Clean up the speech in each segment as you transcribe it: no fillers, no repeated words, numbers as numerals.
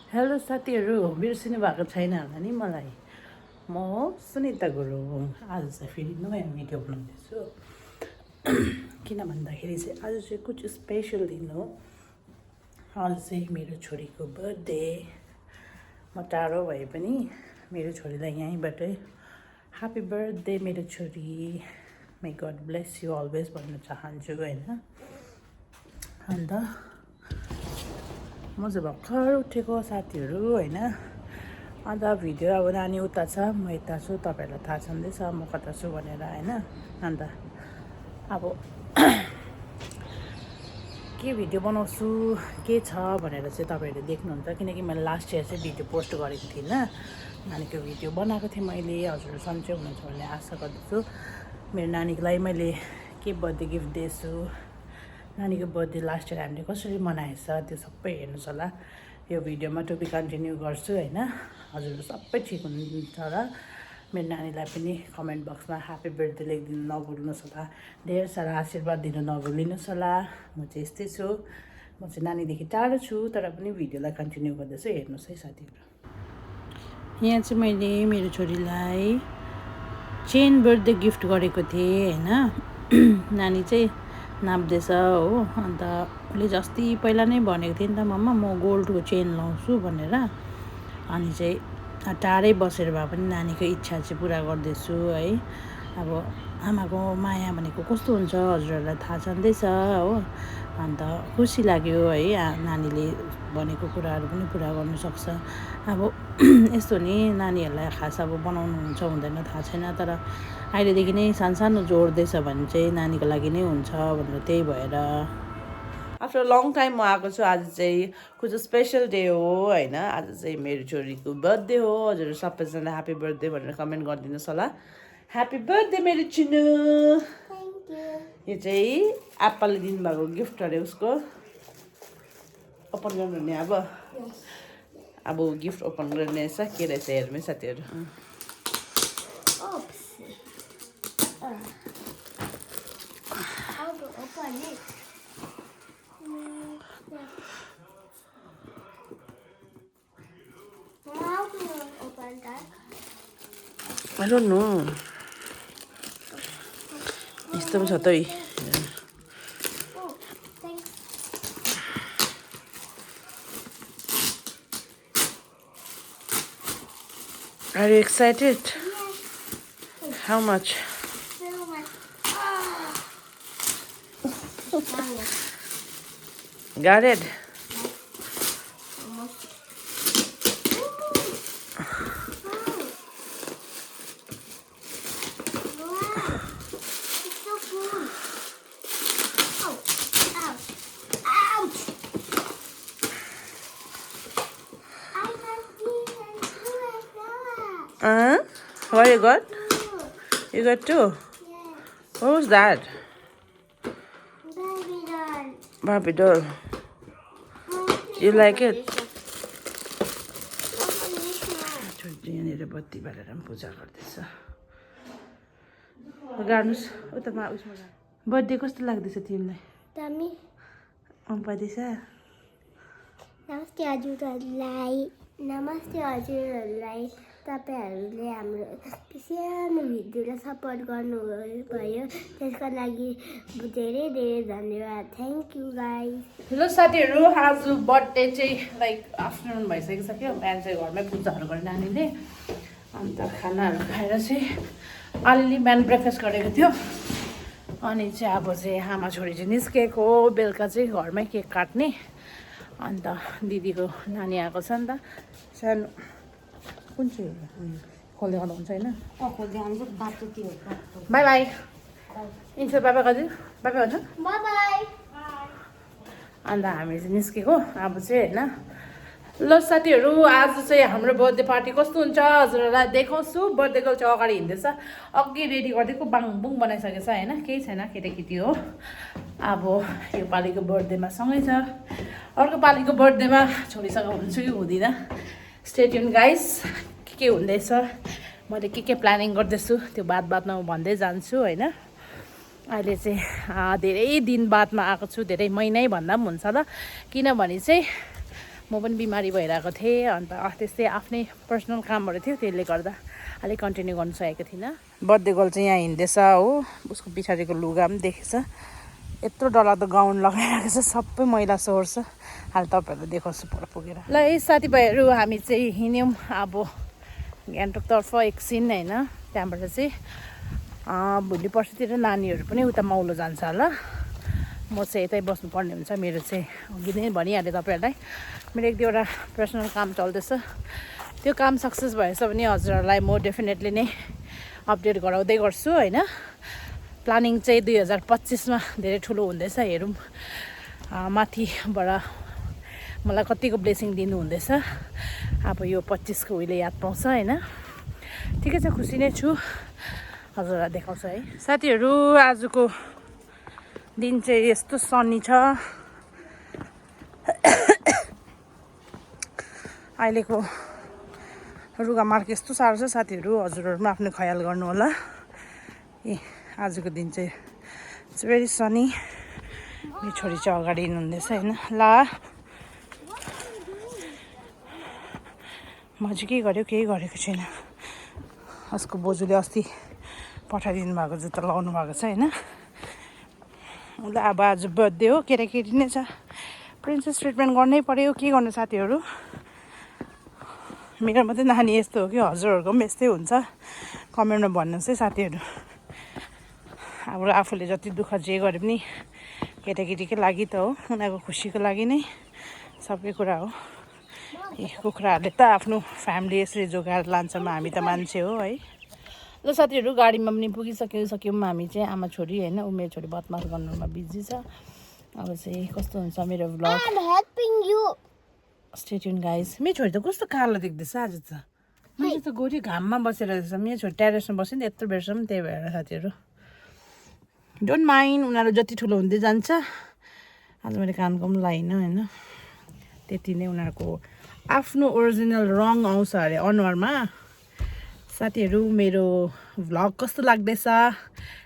Hello साथीहरू, बिर्सिनु भएको छैन होला नि मलाई। म सुनिता गुरुङ। आज चाहिँ फेरि नयाँ भिडियो बनाउँदैछु। किन भन्दाखेरि चाहिँ आज चाहिँ कुछ स्पेसल दिन हो। आज चाहिँ मेरो छोरीको बर्थडे। म टाढो भए पनि मेरो छोरीलाई यहीँबाटै ह्याप्पी बर्थडे मेरो छोरी, मे गड ब्लेस यु अलवेज भन्न चाहन्छु होइन। अन्त म चाहिँ भर्खर उठेको साथीहरू होइन। अन्त भिडियो अब नानी उता छ, म यता छु, तपाईँहरूलाई थाहा छँदैछ म कता छु भनेर होइन। अन्त अब के भिडियो बनाउँछु के छ भनेर चाहिँ तपाईँहरूले देख्नुहुन्छ, किनकि मैले लास्ट इयर चाहिँ भिडियो पोस्ट गरेको थिइनँ। नानीको भिडियो बनाएको थिएँ मैले। हजुरहरू सन्चै हुनुहुन्छ भन्ने आशा गर्दछु। मेरो नानीको लागि मैले के बर्थडे गिफ्ट दिएछु, नानीको बर्थडे लास्ट इयर हामीले कसरी मनाएछ त्यो सबै हेर्नुहोस् होला। यो भिडियोमा टु बी कन्टिन्यू गर्छु होइन। हजुरहरू सबै ठिक हुनुहुन्छ र मेरो नानीलाई पनि कमेन्ट बक्समा ह्याप्पी बर्थडे लेखिदिनु नभुल्नुहोस् होला। धेर सारा आशीर्वाद दिनु नभुलिनुहोस् होला। म चाहिँ यस्तै छु, म चाहिँ नानीदेखि टाढो छु, तर पनि भिडियोलाई कन्टिन्यू गर्दैछु, हेर्नुहोस् है साथीहरू। यहाँ चाहिँ मैले मेरो छोरीलाई चेन बर्थडे गिफ्ट गरेको थिएँ होइन। नानी चाहिँ नाप्दैछ हो। अन्त उसले अस्ति पहिला नै भनेको थिएँ नि त, मम्मा म गोल्डको चेन लाउँछु भनेर। अनि चाहिँ टाढै बसेर भए पनि नानीको इच्छा चाहिँ पुरा गर्दैछु है। अब आमाको माया भनेको कस्तो हुन्छ हजुरहरूलाई थाहा छँदैछ हो। अन्त खुसी लाग्यो है, नानीले भनेको कुराहरू पनि पुरा गर्नुसक्छ। अब यस्तो नि नानीहरूलाई खास अब बनाउनुहुन्छ हुँदैन थाहा छैन, तर अहिलेदेखि नै सानो जोड्दैछ भने चाहिँ नानीको लागि नै हुन्छ भनेर, त्यही भएर आफ्टर लङ टाइम म आएको छु। आज चाहिँ कुछ स्पेसल डे हो होइन। आज चाहिँ मेरो छोरीको बर्थडे हो। हजुर सबैजना ह्याप्पी बर्थडे भनेर कमेन्ट गरिदिनुहोस् होला। ह्याप्पी बर्थडे मेरो चिनु। यो चाहिँ एप्पलले दिनुभएको गिफ्ट अरे उसको। ओपन गर्नु नि अब गिफ्ट ओपन गर्ने रहेछ, के रहेछ हेर्नु साथीहरू। I don't know. यस्तो पनि छ त है। Are you excited? Yes. How much? So much. Got it? What you got? You got two? Yes. What was that? Barbie doll. Barbie doll. You like it? यहाँनिर बत्ती बालेर पनि पूजा गर्दैछ। गाड्नुहोस् उतामा उसमा। बर्थडे कस्तो लाग्दैछ तिमीलाई? दामी पर्दैछ। नमस्ते हजुरहरूलाई तपाईँहरूले हाम्रो सानो भिडियोलाई सपोर्ट गर्नुभयो, त्यसको लागि धेरै धेरै धन्यवाद। Thank you guys. हेलो साथीहरू, आज बर्थडे चाहिँ लाइक आफ्टरनुन भइसकेको छ क्या। बिहान चाहिँ घरमै पूजाहरू गरेर नानीले, अन्त खानाहरू खाएर चाहिँ अलिअलि बिहान ब्रेकफास्ट गरेको थियो। अनि चाहिँ अब चाहिँ आमा छोरी चाहिँ निस्केको, बेलुका चाहिँ घरमै केक काट्ने। अन्त दिदीको नानी आएको छ नि त सानो। कुन चाहिँ खोल्दै गर्दा हुन्छ होइन? बाई बाई इन्सो बाबा कति बाबा भन्छ बाई बाई। अन्त हामी चाहिँ निस्केको अब चाहिँ होइन। ल साथीहरू, आज चाहिँ हाम्रो बर्थडे पार्टी कस्तो हुन्छ हजुरहरूलाई देखाउँछु। बर्थडेको चाहिँ अगाडि हिँड्दैछ, अघि रेडी गरिदिएको बाङबुङ बनाइसकेको छ होइन। केही छैन, केटाकेटी हो। अब यो पालिको बर्थडेमा सँगै छ, अर्को पालिको बर्थडेमा छोरीसँग हुन्छु कि हुँदिनँ। स्टे ट्युन गाइस, के हुँदैछ, मैले के प्लानिङ गर्दैछु त्यो बादमा म भन्दै जान्छु होइन। अहिले चाहिँ धेरै दिन बादमा आएको छु, धेरै महिनै भन्दा पनि हुन्छ ल। किनभने चाहिँ म पनि बिमारी भइरहेको थिएँ अन्त त्यस्तै आफ्नै पर्सनल कामहरू थियो त्यसले गर्दा अलिक कन्टिन्यू गर्नु सकेको थिइनँ बर्थडे गर्ल चाहिँ यहाँ हिँड्दैछ हो उसको पछाडिको लुगा पनि देखेछ यत्रो डरलाग्दो गाउन लगाइरहेको छ सबै मैला सोहोर्छ अहिले तपाईँहरूलाई देखाउँछु पर पुगेर ल है साथीभाइहरू हामी चाहिँ हिँड्यौँ अब गान्तोकतर्फ एकछिन होइन त्यहाँबाट चाहिँ भोलि पर्सितिर नानीहरू पनि उता माउलो जान्छ होला म चाहिँ यतै बस्नुपर्ने हुन्छ मेरो चाहिँ अघि नै भनिहालेँ तपाईँहरूलाई मेरो एक दुईवटा पर्सनल काम चल्दैछ त्यो काम सक्सेस भएछ भने हजुरहरूलाई म डेफिनेटली नै अपडेट गराउँदै गर्छु होइन प्लानिङ चाहिँ 2025मा धेरै ठुलो हुँदैछ हेरौँ माथिबाट मलाई कतिको ब्लेसिङ दिनु हुँदैछ अब यो 25को उहिले याद पाउँछ होइन ठिकै छ खुसी नै छु हजुरलाई देखाउँछ है साथीहरू आजको दिन चाहिँ यस्तो सनी छ अहिलेको रुगा मार्क यस्तो साह्रो छ साथीहरू हजुरहरू पनि आफ्नो ख्याल गर्नु होला ए आजको दिन चाहिँ इट्स भेरी सनी मेरो छोरी चाहिँ अगाडि हिँड्नुहुँदैछ होइन ला म चाहिँ के गर्यो केही गरेको छैन उसको बोजूले अस्ति पठाइदिनु भएको जुत्ता लाउनु भएको छ होइन उसलाई अब आज बर्थडे हो केटाकेटी नै छ प्रिन्सेस ट्रिटमेन्ट गर्नै पर्यो के गर्नु साथीहरू मेरो मात्रै नानी यस्तो हो कि हजुरहरूको पनि यस्तै हुन्छ कमेन्टमा भन्नुहोस् है साथीहरू अब आफूले जति दुःख जे गरे पनि केटाकेटीकै लागि त हो उनीहरूको खुसीको लागि नै सबै कुरा हो कुखुराहरूले त आफ्नो फ्यामिली यसरी जोगाएर लान्छ हामी त मान्छे हो है ल साथीहरू गाडीमा पनि पुगिसक्यौँ हामी चाहिँ आमा छोरी होइन ऊ मेरो छोरी बदमास गर्नुमा बिजी छ अब चाहिँ कस्तो हुन्छ मेरो भ्लग स्टे ट्युन गाइस मेरो छोरी त कस्तो कालो देख्दैछ आज त मैले त गोरी घाममा बसेर रहेछ मेरो छोरी टेरेसमा बस्यो नि यत्रो बेरसम्म त्यही भएर साथीहरू डोन्ट माइन्ड उनीहरू जति ठुलो हुँदै जान्छ आज मैले कानको पनि लाइन होइन त्यति नै उनीहरूको आफ्नो ओरिजिनल रङ आउँछ अरे अनुहारमा साथीहरू मेरो भ्लग कस्तो लाग्दैछ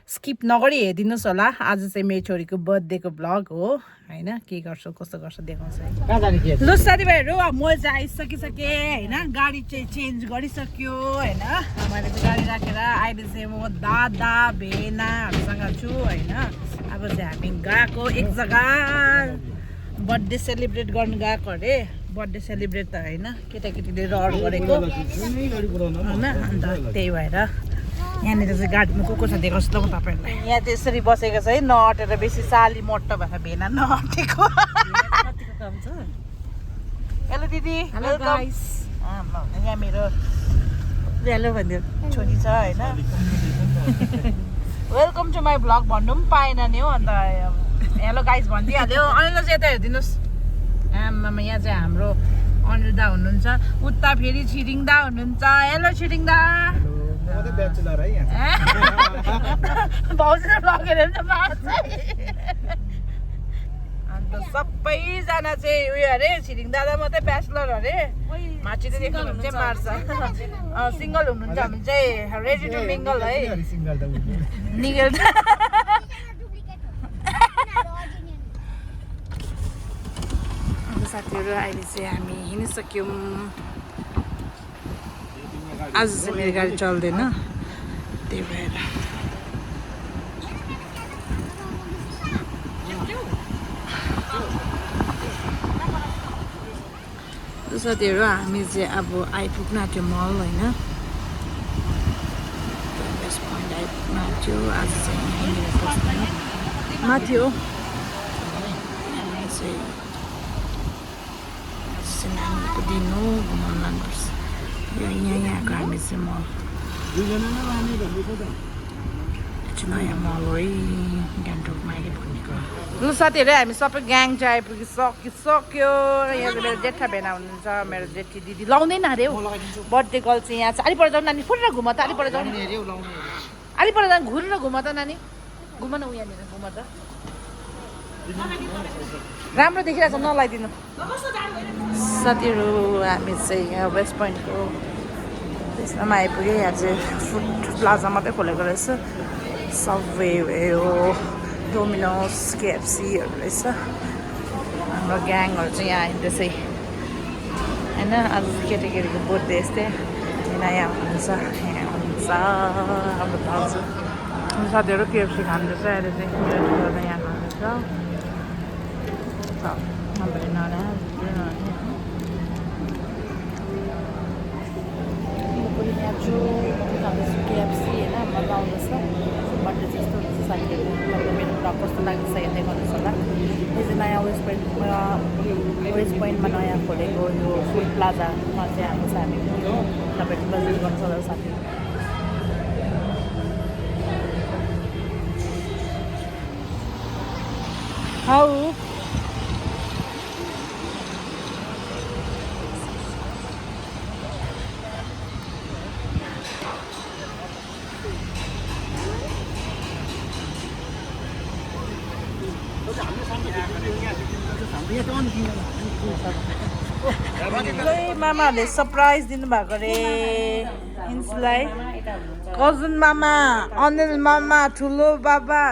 स्किप नगरी हेरिदिनुहोस् होला आज चाहिँ मेरो छोरीको बर्थडेको भ्लग हो होइन के गर्छु कस्तो गर्छ देखाउँछ है ल साथीभाइहरू म चाहिँ आइसकिसकेँ होइन गाडी चाहिँ चेन्ज गरिसक्यो होइन मैले चाहिँ गाडी राखेर अहिले चाहिँ म दादा भेनाहरूसँग छु होइन अब चाहिँ हामी गएको एक जग्गा बर्थडे सेलिब्रेट गर्नु गएको अरे बर्थडे सेलिब्रेट त होइन केटाकेटीले रहर गरेको होइन अन्त त्यही भएर यहाँनिर चाहिँ गाडीमा को छ देखाउँछु त म तपाईँहरूलाई यहाँ चाहिँ यसरी बसेको छ है नअटेर बेसी साली मोटो भएर भेना नअटेको हेलो दिदी हेलो गाइस यहाँ मेरो हेलो भन्यो छोरी छ होइन वेलकम टु माई भ्लग भन्नु पनि पाएन नि हो अन्त हेलो गाइस भनिदिइहाल्यो अनिल चाहिँ यता हेरिदिनुहोस् आमामा यहाँ चाहिँ हाम्रो अनिल दा हुनुहुन्छ उता फेरि छिरिङ दा हुनुहुन्छ हेलो छिरिङ दा भाउजूले लगेर अन्त सबैजना चाहिँ उयो अरे छिरिङ दादा मात्रै ब्याचलर अरे माछी चाहिँ देख्नु चाहिँ मार्छ सिङ्गल हुनुहुन्छ भने चाहिँ रेडी टु मिङ्गल है निगल साथीहरू अहिले चाहिँ हामी हिँडिसक्यौँ आज चाहिँ मेरो गाडी चल्दैन त्यही भएर साथीहरू हामी चाहिँ अब आइपुग्न आँट्यो मल होइन वेस्ट पोइन्ट आइपुग्न आँट्यो आज चाहिँ यहीँनिर बस्नु माथि हो चाहिँ नानीको दिन हो घुमाउनु लानुपर्छ यहाँको हामी चाहिँ मल नयाँ मल है गान्तोकमा अहिले भनेको ल साथीहरू हामी सबै ग्याङ चाहिँ आइपुगिसक्यो यहाँ मेरो जेठा भेना हुनुहुन्छ मेरो जेठी दिदी लाउँदैन अरे हौ बर्थडे गर्ल चाहिँ यहाँ छ अलिपर जाउँ नानी फुटेर घुम त अलिपर जाउँ अलिपर जाउँ घुरेर घुम त नानी घुम न उ यहाँनिर घुम त राम्रो देखिरहेको छ नलाइदिनु साथीहरू हामी चाहिँ यहाँ वेस्ट पोइन्टको त्यसमा आइपुग्यो यहाँ चाहिँ फुड प्लाजा मात्रै खोलेको रहेछ सबवे भयो डोमिनोस केएफसीहरू रहेछ हाम्रो ग्याङहरू चाहिँ यहाँ हिँड्दै चाहिँ होइन आज केटाकेटीको बर्थडे यस्तै नयाँ हुन्छ यहाँ हुन्छ हाम्रो दाजु साथीहरू केएफसी खाँदैछ अहिले चाहिँ वेट गरेर यहाँ खाँदैछ हाम्रो नाना म पनि यहाँ छु खाँदैछु केएफसी होइन मजा आउँदैछ बर्थडे जस्तो हुन्छ साथीहरू मतलब मेरो कुरा कस्तो लाग्दैछ हेर्दै गर्नुहोस् होला यो चाहिँ नयाँ वेस्ट पोइन्टमा नयाँ खोलेको यो फुड प्लाजामा चाहिँ हाम्रो छ हामी हो तपाईँहरू बजेट गर्नु सक्छ साथीहरू हाउ मामाहरूले सरप्राइज दिनुभएको रे इन्सुलाई कजन मामा अनिल मामा ठुलो बाबा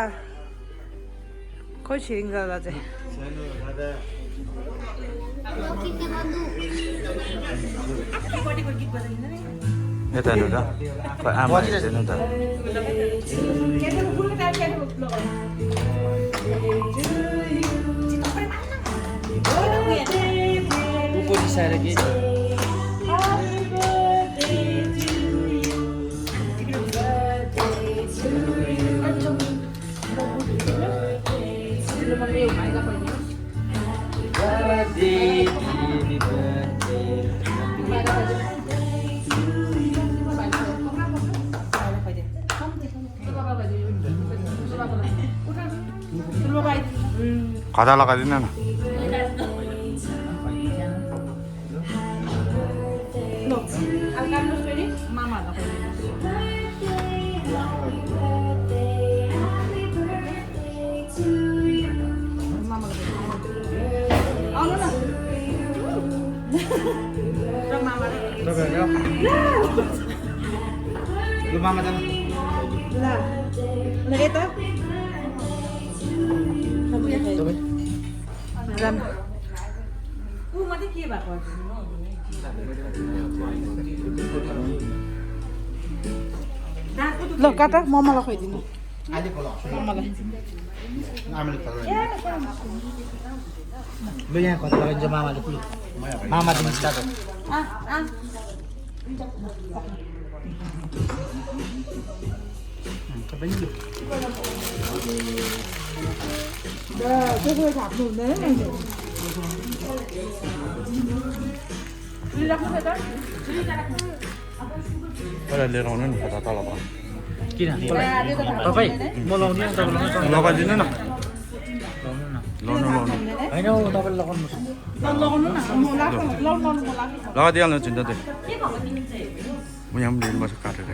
खोइ छिरिङ दादा चाहिँ यता हेर्नु त आमा हेर्नु त दिसाएर के खदा लगाइदिनु न लु मामा जानु ल काटा ममालाई खुवाइदिनु ममालाई लु यहाँ कति लगाइदिन्छ मामाले कि मामा दिनु स्टार्ट पहिला लिएर आउनु नि खदा तल किन तपाईँ म लाउने तपाईँ लगाइदिनु न लाउनु न लाउनु होइन हौ तपाईँले लगाउनु लगाइदिइहाल्नु चिन्ता चाहिँ म यहाँ पनि लिनुपर्छ काटेर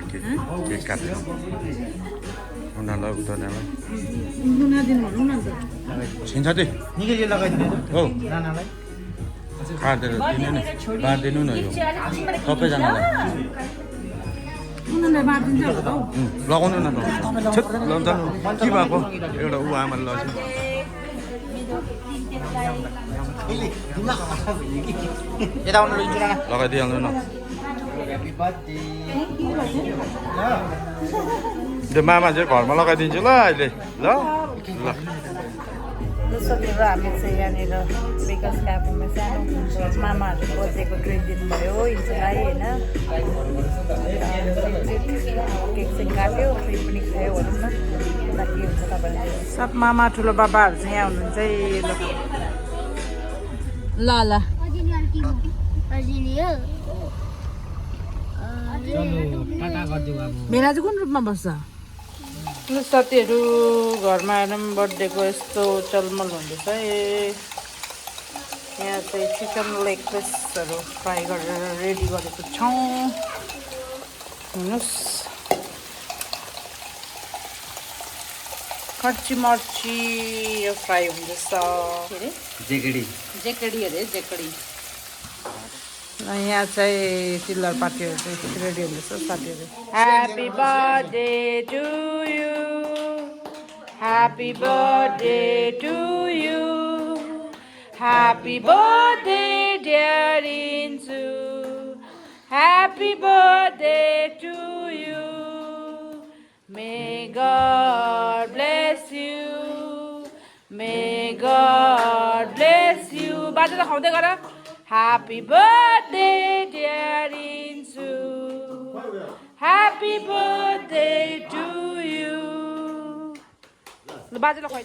केक काटेर उनीहरूलाई उनीहरूलाई छिन्छ त्यही निकै लगाइदिनु हो नानालाई काटेर दिनु नि बाँडिदिनु न यो सबैजनालाई लगाउनु न लगाउनु के भएको एउटा ऊ आमाले लगाउँछ यता आउनु लिन्छु नाना लगाइदिइहाल्नु न त्यो मामा चाहिँ घरमा लगाइदिन्छु ल अहिले ल ल साथीहरू हामी चाहिँ यहाँनिर विकास क्याफेमा सानो मामाहरूले बर्थडेको ट्रिट दिनुभयो इन्सुलाई होइन केक चाहिँ काट्यो ट्रिट पनि खायो भनौँ न के हुन्छ तपाईँले सब मामा ठुलो बाबाहरू चाहिँ यहाँ हुनुहुन्छ ल ल भेना चाहिँ कुन रूपमा बस्छ साथीहरू घरमा आएर पनि बर्थडेको यस्तो चलमल हुँदैछ यहाँ चाहिँ चिकन लेग पिसहरू फ्राई गरेर रेडी गरेको छौँ हेर्नुहोस् खर्ची मर्ची यो फ्राई हुँदैछ के अरे जेकडी अरे जेकडी यहाँ चाहिँ चिल्लर पार्टीहरू चाहिँ रेडी हुँदैछ साथीहरू happy birthday to you happy birthday to you Happy birthday, dear Insu. Happy birthday to you. May God bless you. May God bless you. बाजा खाउँदै गर. Happy birthday, dear Insu. Happy birthday to you. ल बाजा ल खुवाइ.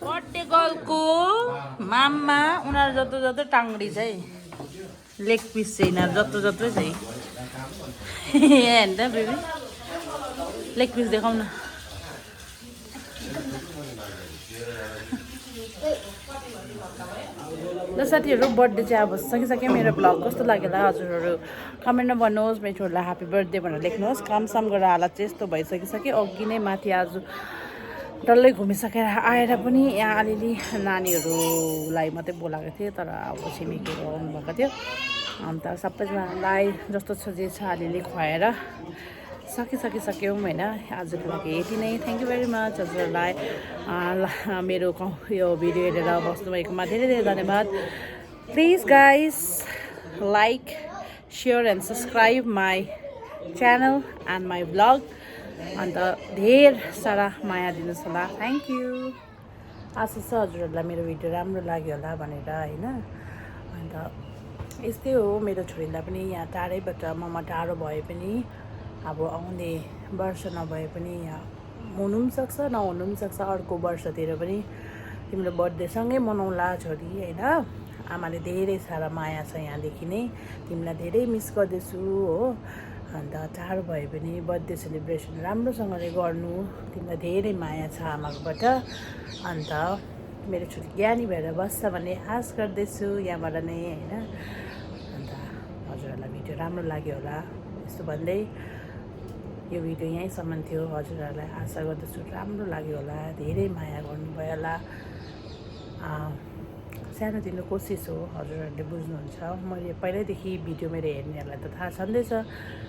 Birthday गर्लको मामा उनीहरू जत्रो टाङ्ग्री छ है. लेग पिस चाहिँ यिनीहरू जत्रो छ है. हेर्नु त बेबी लेग पिस देखाउ न. ल साथीहरू बर्थडे चाहिँ अब सकिसक्यो. मेरो ब्लग कस्तो लाग्यो होला हजुरहरू कमेन्टमा भन्नुहोस्. मेरो छोरीलाई ह्याप्पी बर्थडे भनेर लेख्नुहोस्. कामसाम गरेर हालत चाहिँ यस्तो भइसकिसक्यो. अघि नै माथि आज डल्लै घुमिसकेर आएर पनि यहाँ अलिअलि नानीहरूलाई मात्रै बोलाएको थिएँ. तर अब छिमेकीहरू आउनुभएको थियो. अन्त सबैजनालाई जस्तो छ जे छ अलिअलि खुवाएर सकिसक्यौँ होइन. आजको लागि यति नै. थ्याङ्क यू भेरी मच हजुरहरूलाई मेरो यो भिडियो हेरेर बस्नुभएकोमा धेरै धेरै धन्यवाद. Please guys like share and subscribe my channel and my blog. अन्त धेर सारा माया दिनुहोस् होला. Thank you. आशा छ हजुरहरूलाई मेरो भिडियो राम्रो लाग्यो होला भनेर होइन. अन्त यस्तै हो मेरो छोरीलाई पनि यहाँ टाढैबाट ममा टाढो भए पनि अब आउने वर्ष नभए पनि यहाँ हुनु पनि सक्छ नहुनु पनि सक्छ. अर्को वर्षतिर पनि तिम्रो बर्थडेसँगै मनाउँला छोरी होइन. आमाले धेरै सारा माया छ यहाँदेखि नै. तिमीलाई धेरै मिस गर्दैछु हो. अन्त टाढो भए पनि बर्थडे सेलिब्रेसन राम्रोसँगले गर्नु. तिमीलाई धेरै माया छ आमाकोबाट. अन्त मेरो छोरी ज्ञानी भएर बस्छ भन्ने आश गर्दैछु यहाँबाट नै होइन. अन्त हजुरहरूलाई भिडियो राम्रो लाग्यो होला यस्तो भन्दै यो भिडियो यहीँसम्म थियो. हजुरहरूलाई आशा गर्दछु राम्रो लाग्यो होला. धेरै माया गर्नुभयो होला. सानोतिनो कोसिस हो हजुरहरूले बुझ्नुहुन्छ. मैले पहिल्यैदेखि भिडियो मेरो हेर्नेहरूलाई त थाहा छँदैछ.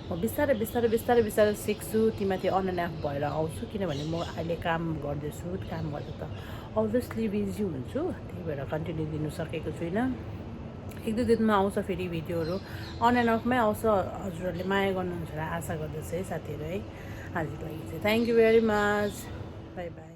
म बिस्तारै सिक्छु. तीमाथि अन एन्ड अफ भएर आउँछु किनभने म अहिले काम गर्दैछु. काम गर्दा त अभियसली बिजी हुन्छु. त्यही भएर कन्टिन्यू दिनु सकेको छुइनँ. 1-2 दिनमा आउँछ फेरि भिडियोहरू. अन एन्ड अफमै आउँछ. हजुरहरूले माया गर्नुहुन्छ र आशा गर्दछु है साथीहरू है. आजको लागि चाहिँ thank you very much. By by.